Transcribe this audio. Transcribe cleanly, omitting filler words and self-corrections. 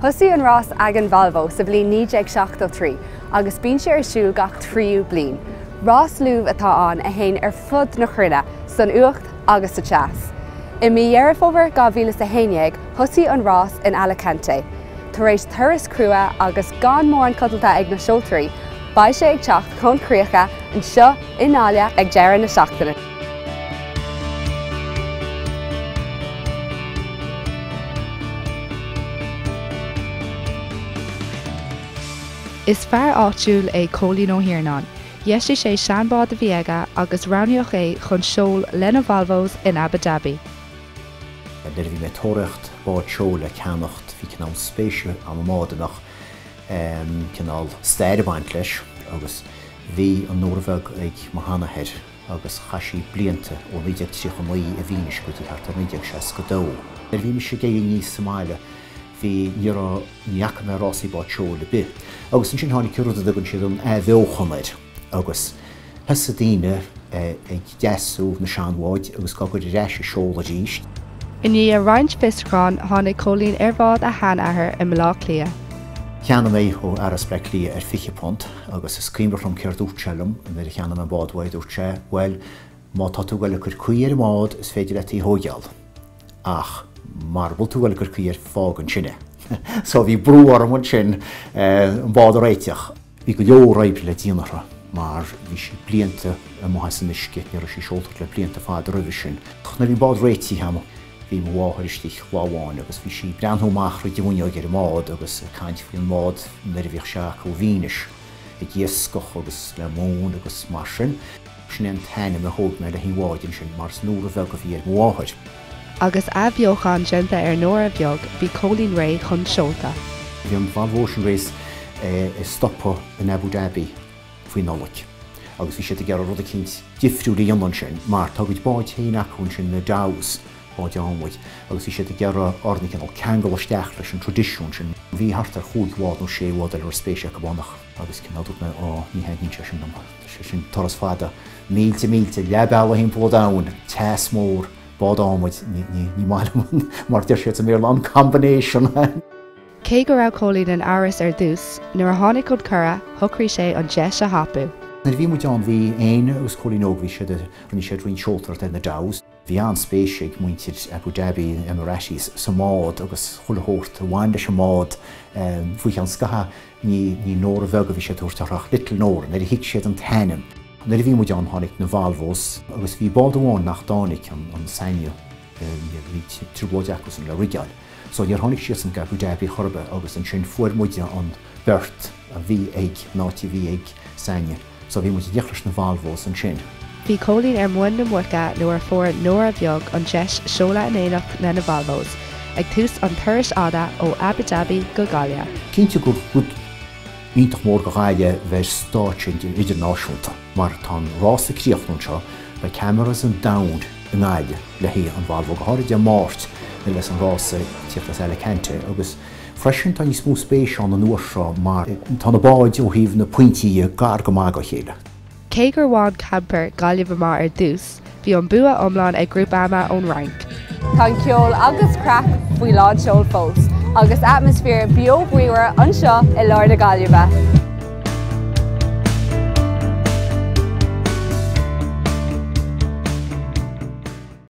Thosaigh an rás Aigéin Volvo sa bhliain 1973 agus bíonn sé ar siúl gach tríú bliain. Rás lúb atá ann a théann ar fud na cruinne, san fhuacht agus sa teas. I mí Dheireadh Fómhair 2011, thosaigh an rás in Alicante. Tar éis turas crua agus gan mórán codlata ag na seoltóirí, beidh sé ag teacht chun críocha anseo i nGaillimh ag deireadh na seachtaine. Is fear áitiúil é Cóilín Ó hIarnáin. Dheisigh sé seanbhád a bhí aige agus roghnaíodh é chun seol lena Volvos in Abu Dhabi. Nuair a bhí mé ag tóraíocht bád seoil le ceannacht bhí cineál spéise agam i mbád a mbeadh cineál stair ag baint leis agus bhí an Nóra Bheag ag mo sheanathair agus chaith sí blianta ó 1939 i bhFínis go dtí thart ar 1962. Nuair a bhí mise ag éirí aníos sa mbaile bhí, ní raibh, ní fhaca mé rásaí bád seoil ar bith agus ansin tháinig an rud a dtugann siad an athbheochan air agus Thosaigh daoine ag deasú na seanbháid agus á gcur ar ais i seol arís. I ndiaidh roinnt fiosrúchán, tháinig Cóilín ar bhád a sheanathar i mBleá Cliath. Cheannaigh mé ó fhear as Bleá Cliath ar £20 agus is cuimhneach liom céard dúirt sé liom nuair a cheannaigh mé an bád uaidh, dúirt sé, bhuel, má tá tú ag goil ag cur caoi ar an mbád, is féidir leat í a thóigeáil ach mara bhfuil tú ag goil ag cur caoi air, fág ansin é. So bhí brú orm ansin an bád a réiteach. Bhí go leor oibre le déanamh uirthi mar bhí sí blianta amuigh as an uisce, ní raibh sí seolta le blianta fada roimhe sin. Nuair a bhí an bád réitithe agam, bhí mo mháthair istigh lá amháin agus bhí sí ag breathnú amach thríd an bhfuinneoig ar an mbád agus ag caint faoi an mbád nuair a bhíodh sé acu i bhFínis, ag iascach agus le móin agus mar sin. Sin é an t-ainm a thóg mé le haghaidh an bháid ansin mar is Nóra Bheag a bhí ar mo mháthair. Agus athbheochan déanta ar Nóra Bheag, bhí Cóilín réidh chun seolta. Bhí an Volvo Ocean Race ag stopadh in Abu Dhabi faoi Nollaig agus bhí siad ag iarraidh rud eicínt difriúil a dhéanamh ansin mar tá a gcuid báid féin acu ansin, na dhows, báid adhmaid, agus bhí siad ag iarraidh orainn cineál ceangal isteach leis an traidisiún sin. Bhí thart ar chúig bhád nó sé bhád eile a raibh spéis acu ann ach agus cineál dúirt mé, Á, ní thaitníonn sé sin liom. Tá sé sin turas fada, mílte mílte, leath bealaigh thimpeall an domhain, teas mór, bád adhmaid, ní maith liom mar deir siad sa mBéarla an combination. Cé go raibh Cóilín in amhras ar dtús, nuair a tháinig an cuireadh, shocraigh sé an deis a thapú. Nuair a bhí muid ann bhí Éanna agus Cóilín Óg, bhí siad, rinne siad roinnt seoltóireacht ar na dhows. Bhí an-spéis ag muintir Abu Dhabi, Emiratis, sa mbád agus chuile shórt a bhain leis an mbád. Faoi cheann scatha ní ní Nóra Bheag a bhí siad ag tabhairt uirthi ach Little Nora nuair a thuig siad an t-ainm. Nuair a bhí muid ann tháinig na Volvos agus bhí bád amháin nach dtáinig, an Sanya, bhí trioblóid acusan le rigeáil. So níor tháinig siadsan go Abu Dhabi chor ar bith agus ansin fuair muide an berth a bhí ag, an áit a bhí ag Sanya. So bhí muid in éineacht leis na Volvos ansin. Bhí Cóilín ar muin na muice nuair a fuair Nóra Bheag an deis seoladh in éineacht le na Volvos, ag tús an turais fhada ó Abu Dhabi go Gaillimh. Cinnte gur rud iontach mór do Ghaillimh bheith ar stáitse idirnáisiúnta mar tá an rás ag críochnú anseo, beidh cameras an domhain i nGaillimh le haghaidh an Volvo, go háirid Dé Máirt nuair a bheas an rása ag tíocht as Alicante agus freisin tá níos mó spéise ann an uair seo mar tá na báid ó thaobh na pointí dhe gar go maith dá chéile. Cé gur bhain Camper Gaillimh amach ar dtús, bhí an bua iomlán ag Groupama ón Fhrainc. Tá an ceol agus craic faoi lán seoil fós, agus atmaisféar beo bríomhar anseo i lár na Gaillimhe.